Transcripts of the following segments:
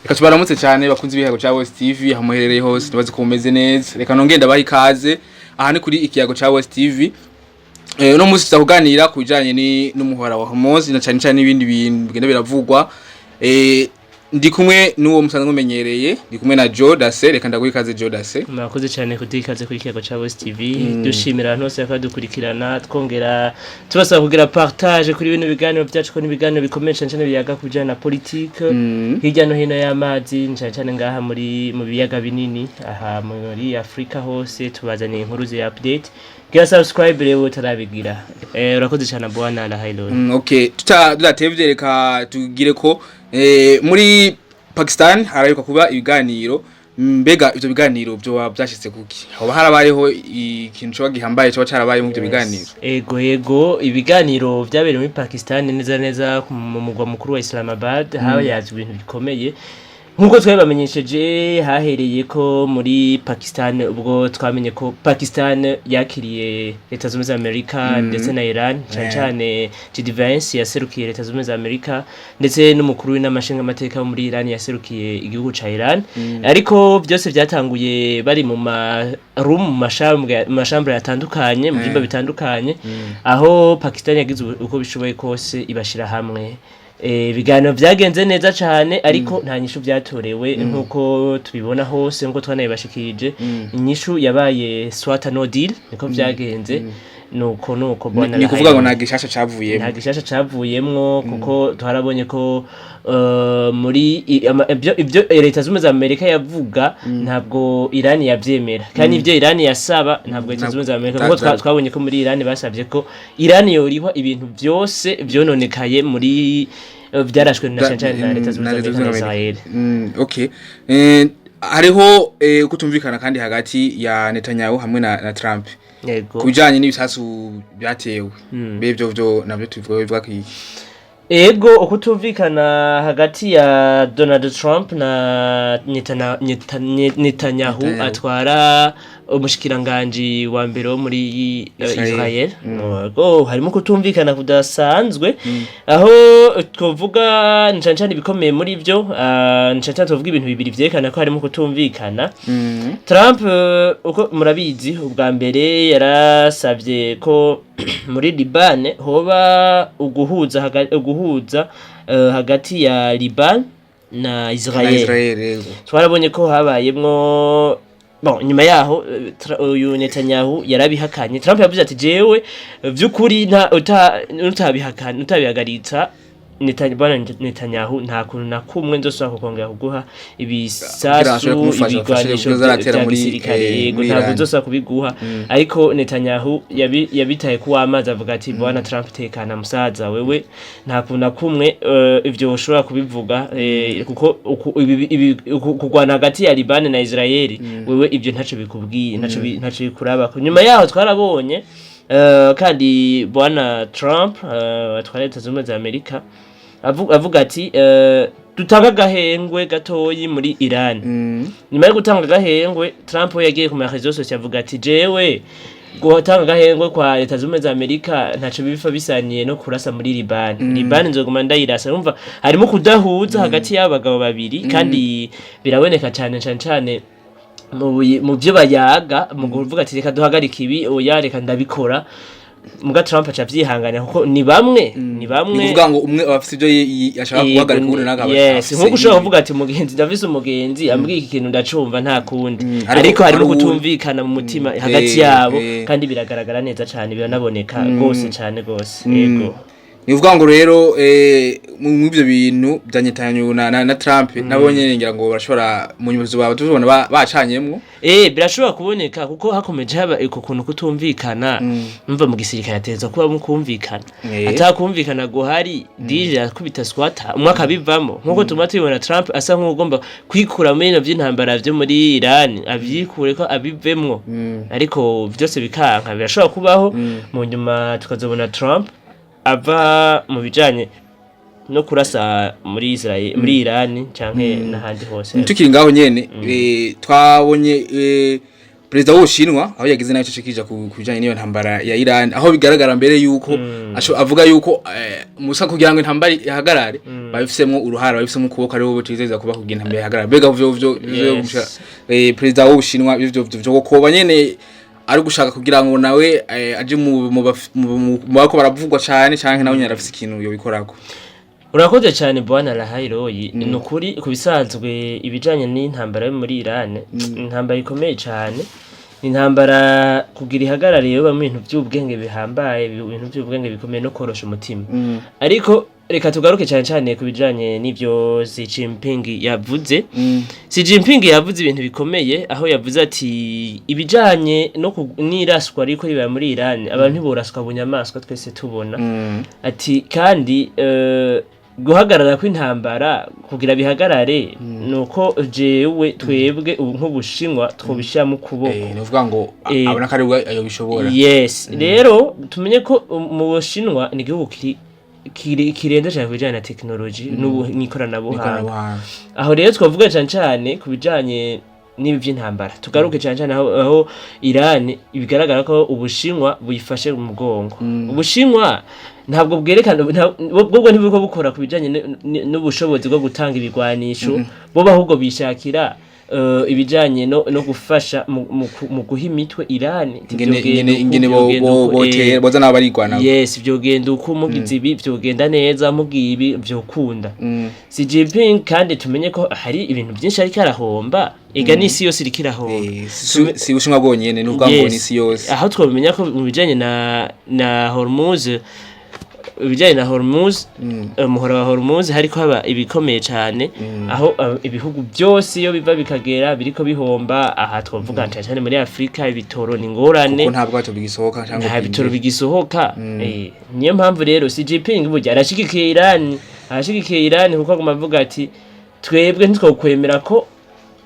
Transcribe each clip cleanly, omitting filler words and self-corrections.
Reka tubaramutse cyane bakunze ibiyago cya West TV aho muherereye hose, nibaze ko mumeze neza. Reka nongende ndabaha ikaze aha ni kuri ikiyago cya West TV. Uno munsi tuza kuganira ku bijanye n'umuhora wa Hormuz na cyane cyane n'ibindi bintu bigenda biravugwa. Ndi kumwe n'uwo musanzwe mumenyereye, ndi kumwe na Joe Dase. Reka ndaguha ikaze, Joe Dase. Murakoze cyane kuduha ikaze kuri ikiyago cya West TV. Dushimira abantu bose bakadukurikirana, twongera tubasaba kugira partage kuri bino biganiro byacu, ko n'ibiganiro bikomeye cyane cyane biyaga ku bijyanye na politike hirya no hino y'amazi, cyane cyane ngaha muri mu biyaga binini, aha muri Afrika hose. Tubazaniye inkuru za update. Gira subscribe rero utarabigira. Urakoze cyane, bwana Lahailo. Okay, tudatevye reka tugire ko muri Pakistan haraheruka kuba ibiganiro. Mbega ivyo biganiro byo byashitse kuki? Hoba harabayeho ikintu coba gihambaye coba carabaye mu ivyo biganiro? Ego, ibiganiro vyabereye muri Pakistan, neza neza mu mugwa mukuru wa Islamabad, habayazwe ibintu bikomeye nkuko twabibamenyesheje. Hahereye ko muri Pakistan, ubwo twamenye ko Pakistan yakiriye Leta Zunze Ubumwe za Amerika ndetse na Iran, cyane cyane JD Vance yaserukiye Leta Zunze Ubumwe za Amerika, ndetse n'umukuru w'inama nshingamateka wo muri Iran yaserukiye igihugu ca Iran. Ariko byose byatanguye bari mu ma room, mu mashambure atandukanye, mu vyumba bitandukanye, aho Pakistan yagize uko bishoboye kose ibashira hamwe. Ibiganiro vyagenze neza cane, ariko nta nyishu vyatorewe nkuko tubibona hose, nkuko twanabibashikirije. Inyishu yabaye swata no deal, niko vyagenze. Nuko bwana. Ni kuvuga ngo nta gishasha cavuyemo? Nta gishasha cavuyemwo, kuko twarabonye ko muri ibyo Leta Zunze Ubumwe za Amerika yavuga ntabwo Irani yavyemera, kandi ibyo Irani yasaba ntabwo Leta Zunze Ubumwe za Amerika, kuko twabonye ko muri Irani basabye ko Irani yorihwa ibintu byose vyononekaye muri vyarashwe na cane cane na Leta Zunze Ubumwe za Amerika na Israel. Okay. Hariho kutumvikana kandi hagati ya Netanyahu hamwe na Trump Yego. ku bijanye n'ibisasu byatewe. Mbe ivyo navyo tubivuga bivuga ki? Ego, ukutumvikana hagati ya Donald Trump na Netanyahu, Netanyahu. atwara umushikiranganji wa mbere wo muri Israel. Israel. Ego, harimo kutumvikana kudasanzwe, aho twovuga cane cane ibikomeye muri vyo, cane cane twovuga ibintu bibiri vyerekana ko harimo kutumvikana. Trump, uko murabizi, ubwa mbere yarasavye ko muri Liban hoba uguhuza hagati ya Liban na Na Israel. Israel, yego. Twarabonye ko habayemwo, bon, nyuma yaho uyu Netanyahu yarabihakanye. Trump yavuze ati: "Jewe vy'ukuri nta utabihakana, utabihagaritsa, bwana Netanyahu, nta kuntu na kumwe nzosubira kukongera kuguha Kugira ibisasu, ashobore kumufasha, afashe ibigwanisho kuza aratera vya muri, gisirikare." Yego, muri ntabwo Iran. nzosubira kubiguha. Ariko Netanyahu yabitaye ku w'amazi, avuga ati: "Bwana Trump, tekana musaza, wewe nta kuntu na kumwe ivyo ushobora kubivuga, kuko kurwana hagati ya Liban na Israel, wewe ivyo ntaco bikubwiye, ntaco bikurabako." Nyuma yaho twarabonye kandi bwana Trump atwara Leta Zunze Ubumwe za Amerika avuga ati dutanga agahengwe gatoyi muri Iran. Nyuma yo gutanga agahengwe, Trump we yagiye ku ma réseaux sociaux avuga ati: "Jewe gutanga agahengwe kwa Leta Zunze Ubumwe za Amerika ntaco bifa bisaniye no kurasa muri Liban. Liban nzoguma ndayirasa." Urumva harimo kudahuza hagati y'abo bagabo babiri, kandi biraboneka cane cane cane mu byo bayaga, mu kuvuga ati: "Reka duhagarike ibi", "Oya, reka ndabikora." Muga Trump aca avyihanganira, kuko ni bamwe, ni bamwe. Ni kuvuga ngo umwe aba afise ivyo ashaka guhagarika, uwundi nawe akaba afise Nkuko ushobora ibindi. kuvuga ati: "Umugenzi, ndafise umugenzi ambwiye iki kintu, ndacumva, nta kundi." Ariko harimo hari uwundi- kutumvikana mu mutima hagati yabo, kandi biragaragara neza cane, biranaboneka rwose cane rwose, yego. Ni ukuvuga ngo rero mu ivyo bintu bya Netanyahu na Trump, nabo nyene ngira ngo barashobora mu nyuma zaba tuzobona bacanyemwo. Birashobora kuboneka, kuko hakomeje haba uko kuntu kutumvikana. Umva, mu gisirikare ategerezwa kuba mu kumvikana. Atakumvikana guhari, DJ akubita swata, umwe akabivamo, nkuko tuma tubibona Trump asa nk'ugomba kwikura muri bino vy'intambara vyo muri Iran, avyikure ko abivemwo, ariko vyose bikanka. Birashobora kubaho mu nyuma tukazobona Trump ava mu bijanye no kurasa muri Israel, muri Iran canke n'ahandi hose. Tukiri ngaho nyene, twabonye Perezida w'Ubushinwa aho yagize nayo cecekija ku bijanye n'iyo ntambara ya Iran, aho bigaragara mbere yuko avuga yuko musa kugira ngo intambara ihagarare babifisemwo uruhara, babifisemwo ukuboko, aribo botizeza kuba kugira intambara ihagarare. Mbega vyo perezida w'Ubushinwa ivyo vyo koba nyene ari gushaka kugira ngo nawe aje mu bako baravugwa cane, canke nawe nyene arafise ikintu yobikorako? Urakoze cyane, bwana Rahayiroyi. Ni ukuri, ku bisanzwe ibijanye n'intambara yo muri Iran, intambara ikomeye cyane, ni intambara kugira ihagarare yoba mu bintu by'ubwenge bihambaye, ibintu by'ubwenge bikomeye no korosha umutima. Ariko reka tugaruke cyane cyane ku bijanye n'ivyo Xi Jinping yavuze. Xi Jinping yavuze ibintu bikomeye, aho yavuze ati ibijanye no n'iraswa riko riba muri Iran, abantu ntiboraswa bunyamaswa twese tubona. Ati kandi guhagarara kw'intambara kugira bihagarare nuko jewe twebwe ubu nk'Ubushinwa twobishiramo ukuboko. Ni ukuvuga ngo abona ko ari we ayo bishobora. Yes, rero tumenye ko mu Bushinwa ni igihugu kiri kirenze cyane ku bijanye na tekinoloji n'ikoranabuhanga. Ikoranabuhanga. Aho rero twavuga cyane cyane ku bijanye n'ibi by'intambara, tugaruke cyane cyane aho Iran bigaragara ko Ubushinwa buyifashe mu mugongo. Ubushinwa ntabwo bwerekana bwo ntiburiko bukora ku bijanye n'ubushobozi bwo gutanga ibigwanisho, bo ahubwo bishakira ibijanye no gufasha mu guha imitwe Iran. Ingene ingene botera boza nabo barigwana. Yes, vyogenda uko mugize ibi vyogenda neza, mugiye ibi vyokunda. Xi Jinping kandi tumenye ko hari ibintu byinshi ariko arahomba, ega n'isi yose iriko irahomba. Si Ubushinwa bwonyene, ni ukuvuga ngo n'isi yose. Aho twabimenya ko mu bijanye na Hormuz, ibijanye na Hormuz, umuhora wa Hormuz, hariko haba ibikomeye cane, aho ibihugu byose iyo biva bikagera biriko bihomba. Aha twavuga cyane cyane muri Afrika, ibitoro ni ingorane. Kuko nta bwato bigisohoka cyangwa nta bitoro bigisohoka. Niyo mpamvu rero Xi Jinping burya arashigikiye Iran, arashigikiye Iran kuko aguma avuga ati twebwe ntitwokwemera ko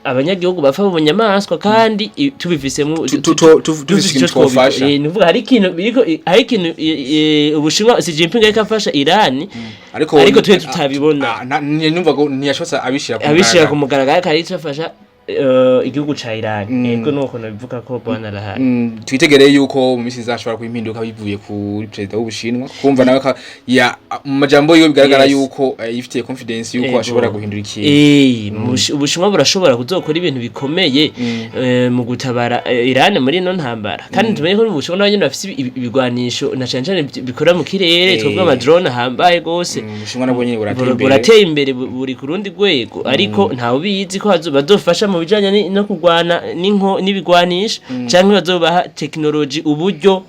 abanyagihugu bapfa mu nyamaswa kandi tubifisemo dufise ikintu twofasha. Ni ukuvuga hari ikintu biriko, hari ikintu Ubushinwa, Xi Jinping ariko afasha Iran, ariko ariko twe tutabibona. Numva ko ntiyashobotse abishira ku abishira ku mugaragaro. Mugaragaro, ariko hari ico afasha igihugu ca Iran. Yego, nuko nabivuga ko bwana arahari. Twitegereye yuko mu minsi izashobora kuba impinduka bivuye kuri perezida w'Ubushinwa, kumva nawe ya mu majambo yiwe bigaragara yuko yifitiye confidence yuko ashobora guhindura ikintu. Ubushinwa burashobora kuzokora ibintu bikomeye mu gutabara Iran muri ino ntambara. Kandi tumenye ko Ubushinwa nabo nyene bafise ibigwanisho na cane cane bikora mu kirere, twebwe ama drone ahambaye gose. Ubushinwa nabwo nyene burateye imbere. Burateye imbere, buri ku rundi rwego, ariko ntawe ubizi ko bazofasha mu bijanye no kurwana n'ibigwanisho canke bazobaha tekinoloji, uburyo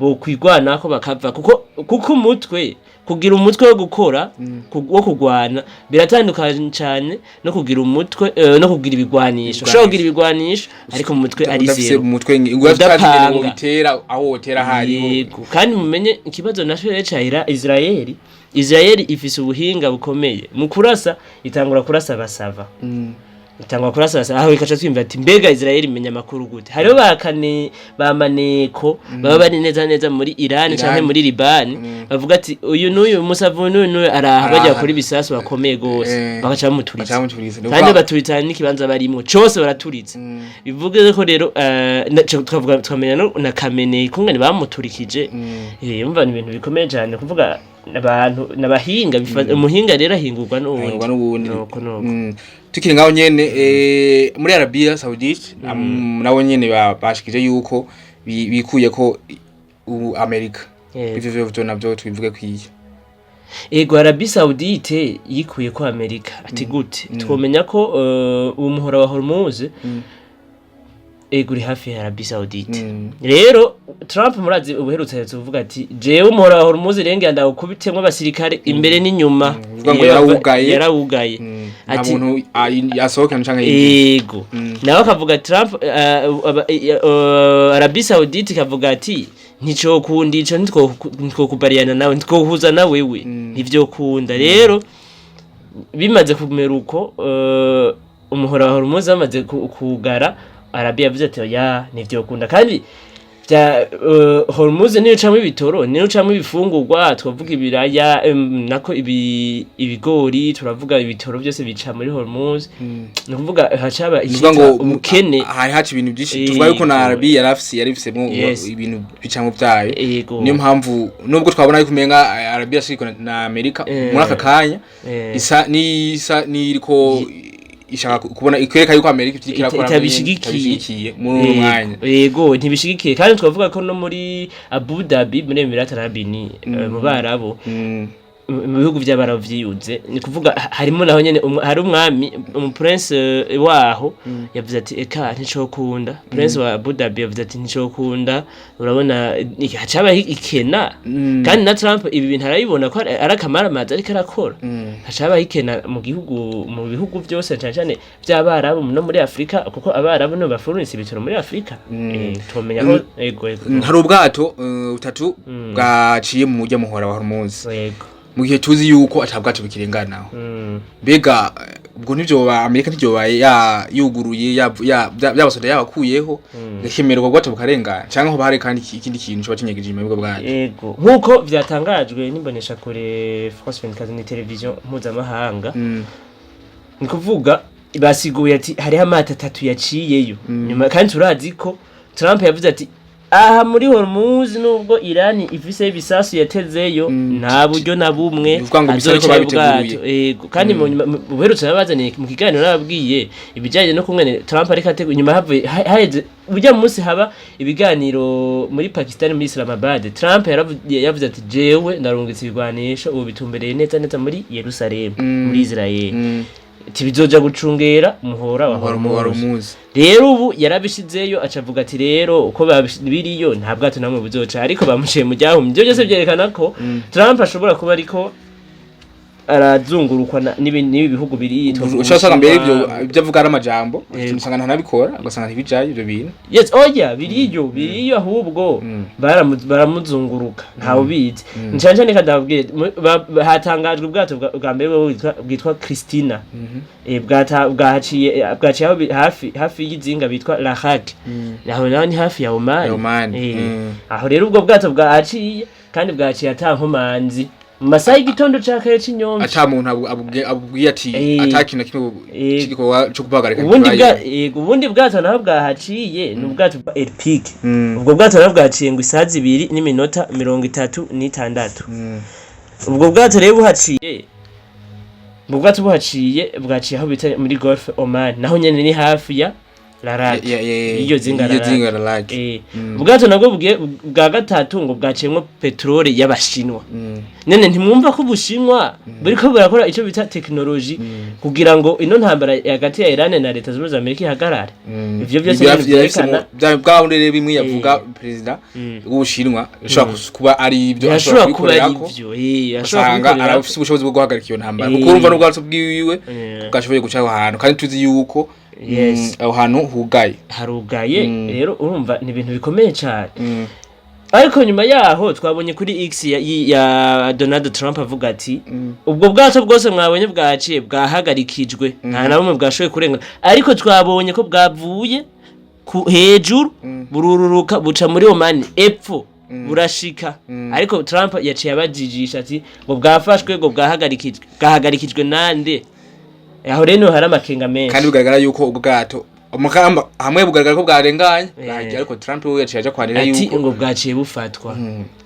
bokwigwanako bakava, kuko umutwe, kugira umutwe wo gukora wo kurwana biratandukanye cyane no kugira umutwe no kugira ibigwanisho. Ushobora kugira ibigwanisho ariko mu mutwe ari udafise zero, mu mutwe ngo udapanga. Ngo bitera aho wotera hariho. Yego, kandi mumenye ikibazo naco rero ca Israeli. Israeli ifise ubuhinga bukomeye mu kurasa, itangura kurasa basava, itangura kurasa basava. Aho ikaca twimva ati mbega Israeli imenya amakuru gute? Hariho bakane ba maneko baba bari neza neza muri Iran Iran. canke muri Liban, bavuga ati uyu n'uyu musavu n'uyu n'uyu araha, Araha. bajya kuri bisasu bakomeye gose, bagaca bamuturitsa. Baca bamuturitsa. Ni Kandi baturitsa n'ikibanza barimwo cose baraturitsa. Bivuge ko rero tukavuga tukamenya no na Khamenei kungene bamuturikije. Umva, ni ibintu bikomeye cyane kuvuga abantu n'abahinga umuhinga rero ahingurwa n'uwundi. Ahingurwa n'uwundi. Nuko nuko. Tukiri ngaho nyene, muri Arabia Saoudite nabo nyene bashikije yuko bikuye ko Amerika. Ivyo vyo navyo tubivuge kwiye. Ego, Arabie Saoudite yikuye ko Amerika ati gute? Twomenya ko uwo muhora wa Hormuz ego uri hafi ya Arabie Saoudite. Rero Trump murazi ubuherutse aherutse kuvuga ati jewe umuhora wa Hormuz rengera ndawukubitemwo abasirikare imbere n'inyuma. Uvuga ngo Iyo yarawugaye. Yarawugaye. Nta muntu yasohokana canke yinjira. Ego, nawe akavuga Trump, Arabie Saoudite ikavuga ati nticokunda ico, ntitwokubariyana nawe, ntitwohuza na wewe, ntivyokunda. Rero bimaze kumera uko, umuhora wa Hormuz bamaze kugara, Arabia yavuze ati ya ntivyokunda kandi. Bya Hormuz niyo camwe ibitoro, niyo camwe ibifungurwa, twavuga ibiraya, nako ibigori, turavuga ibitoro byose bica muri Hormuz. Ni ukuvuga hacaba Nuvuga ngo icitwa ubukene. Hari haca ibintu byinshi. Tuvuga yuko na Arabi yari afisemwo ibintu bicamwo byayo. Niyo mpamvu nubwo twabona yuko umenga Arabi yashirikwa na Amerika muri aka kanya, isa niriko ishaka kubona ikwereka yuko Amerika ivyo irakora itabishigikiye. Itabishigikiye muri uno mwanya. Yego, ntibishigikiye. Kandi twavuga ko no muri Abu Dhabi, muri Emirate Arabini, mu Barabu, mu bihugu by'Abarabu vyiyunze, ni kuvuga harimo naho nyene hari umwami, umuprince waho yavuze ati: "Eka nticokunda." Prince wa Abu Dhabi yavuze ati: "Nticokunda." Urabona hacabaho ikena. Kandi na Trump ibi bintu arabibona ko ari akamaramaza ariko arakora. Hacabaho ikena mu gihugu, mu bihugu byose, cyane cyane by'Abarabu no muri Afrika, kuko Abarabu nibo bafurunisa ibitoro muri Afrika. Tumenya ko yego. Hari ubwato butatu bwaciye mu mujya muhora wa Hormuz, mu gihe tuzi yuko ata bwato bukirenganaho. Mbega ubwo ntivyoba Amerika ntivyoba ya yuguruye ya byabasoda yabakuyeho, gakemererwa ubwato bukarengana, canke hoba hari kandi ikindi kintu coba kinyegeje inyuma y'ubwo bwato? Yego, nk'uko vyatangajwe n'imboneshakure France 24, ni televiziyo mpuzamahanga, ni kuvuga basiguye ati hariho amato atatu yaciyeyo nyuma. Kandi turazi ko Trump yavuze ati aha muri Hormuz, nubwo Iran ifise ibisasu yatezeyo, nta buryo na bumwe Ni ukuvuga ngo bisa ariko azocayo babiteguye. ubwato. Yego, kandi mu nyuma uherutse nabazaniye mu kiganiro nababwiye ibijyanye no kumwe Trump ariko ategura inyuma havuye haheze burya munsi haba ibiganiro muri Pakistan, muri Islamabad. Trump yavuze ati: "Jewe ndarungitse ibigwanisho ubu bitumbereye neza neza muri Yerusalem, muri Israel, tibizoja gucungera umuhora wa Wa Hormuz." Hormuz. Rero ubu yarabishizeyo, acavuga ati rero uko biriyo nta bwato namwe buzoca, ariko bamuciye mu ryahumye. Ibyo byose byerekana ko Trump ashobora kuba ariko arazungurukwa n'ibi bihugu biri Ushobora usanga mbere ibyo avuga ari amajambo, usanga ntanabikora, ugasanga ntibijayo ibyo bintu. Yes, oya, biriyo, biriyo, ahubwo baramuzunguruka, ntawe ubizi. Ncane cyane kadabwire, hatangajwe ubwato bwa mbere bwitwa Christina. Bwahaciye, bwaciye aho hafi y'izinga bitwa La Hague. Aho naho ni hafi ya Oman. Ya Oman. Aho rero ubwo bwato bwahaciye, kandi bwaciye ata nkomanzi, mu masaha y'igitondo ca kare c'inyomvyi. Ata muntu abubwiye ati ata kintu na kimwe c'igikorwa co guhagarika Ubundi kibaye. Yego, ubundi bwato naho bwahaciye ni ubwato bwa Elpig. Ubwo bwato naho bwaciye ngo isaha 2:36. Ubwo bwato rero buhaciye, ubwo bwato buhaciye, bwaciye aho bita muri Golf Oman, naho nyene ni hafi ya Larak, iyo zinga iyo Larak. zinga Larak. Ubwato nabwo bwa gatatu ngo bwaciyemwo peteroli y'Abashinwa. None ntimwumva ko Ubushinwa buriko burakora ico bita tekinoloji kugira ngo ino ntambara hagati ya Iran na Leta Zunze Ubumwe za Amerika ihagarare? Ivyo byose Ibyo ni ibintu vyerekana bwa bundi rero bimwe yavuga perezida w'Ubushinwa bishobora kuba ari ibyo birashobora ashobora kuba ari kubikorerako, ivyo, ashobora usanga kubikorerako. arafise ubushobozi bwo guhagarika iyo ntambara, kuko urumva n'ubwato bwiwe bwashoboye guca aho hantu, kandi tuzi yuko aho hantu hugaye. Harugaye. Rero urumva ni ibintu bikomeye cyane. Ariko nyuma yaho twabonye kuri X ya Donald Trump avuga ati ubwo bwato bwose mwabonye bwaciye bwahagarikijwe, nta na bumwe bwashoboye kurenga, ariko twabonye ko bwavuye ku hejuru, burururuka buca muri Oman epfo burashika. Ariko Trump yaciye abajijisha ati ngo bwafashwe, ngo bwahagarikijwe, bwahagarikijwe nande? Aho rero niho hari amakenga menshi. Kandi bigaragara yuko ubwo bwato umukamba hamwe bugaragara ko bwarenganye bwagiye, ariko Trump we yaciye aja kwandika ati yuko ngo bwaciye bufatwa.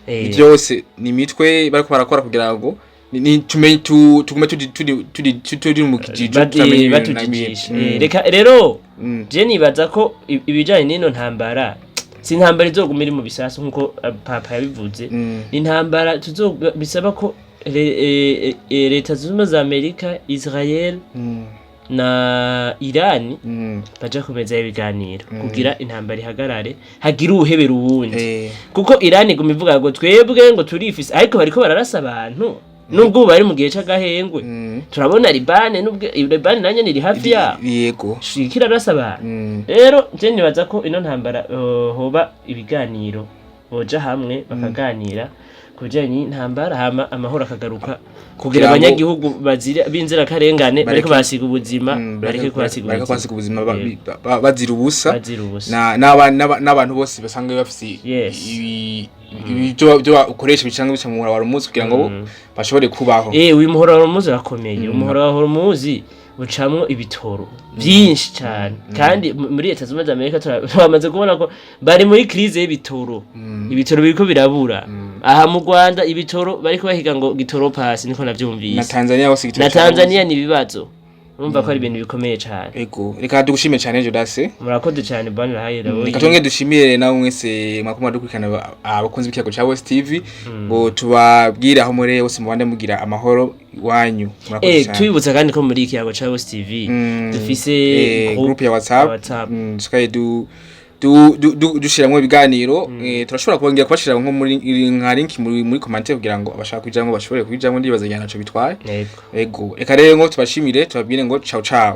Byose ni imitwe bariko barakora kugira ngo tumenye tugume turi mu kijijo, tutamenye ibintu na batujijisha. bimwe. Reka rero je nibaza ko ibijanye n'ino ntambara si intambara izoguma iri mu bisasu nk'uko papa yabivuze. Ni intambara bisaba ko Leta Zunze Ubumwe za Amerika, Israel na Iran baja kumeza ibiganiro kugira intambara ihagarare, hagire uwuhebera uwundi. Kuko Iran iguma ivuga ngo twebwe ngo turifise, ariko bariko bararasa abantu nubwo ubu bari mu gihe c'agahengwe. Turabona Libane, nubwo Libane nanye iri hafi yaho, shikira arasa abantu. Rero je nibaza ko ino ntambara hoba ibiganiro, boja hamwe bakaganira. Ku bijanye n'intambara, hama amahoro akagaruka kugira Kugira ngo abanyagihugu bazira b'inzirakarengane bariko basiga ubuzima, bareke kuhasiga bareke ubuzima. Kuhasiga ubuzima bazira ubusa. Bazira ubusa. N'abantu bose basanzwe bafise ibyo bakoresha bicanga bica mu muhora wa Hormuz kugira ngo bashobore kubaho. Uyu muhora wa Hormuz urakomeye. Umuhora wa Hormuz ucamwo ibitoro vyinshi cane, kandi muri Leta Zunze Ubumwe za Amerika turamaze kubona ko bari muri crise y'ibitoro. Ibitoro biriko birabura. Aha mu Rwanda ibitoro bariko bahiga ngo gitoro pasi, niko Na navyumvise. Tanzania hose igitoro Na carabuze. Tanzania ni ibibazo. Urumva ko ari ibintu bikomeye cane. Ego, reka dugushime cyane, Jodase. Murakoze cane, bwana Rahayera. Reka twongere dushimire nawe mwese mwakoma dukurikirana, abakunzi b'ikiyago ca West TV, ngo tubabwire aho muri hose mubande mugira amahoro iwanyu. Murakoze cyane. Tubibutsa kandi ko muri ikiyago ca West TV dufise group ya WhatsApp, WhatsApp. Dusigaye dushiramwo ibiganiro. Turashobora kongera kubashira nko muri nka link muri commentaire kugira ngo abashaka kujamwo bashobore kujamwo. Ndibaza ntaco bitwaye. Yego. Ego, reka rero ngo tubashimire, tubabwire ngo ciao ciao.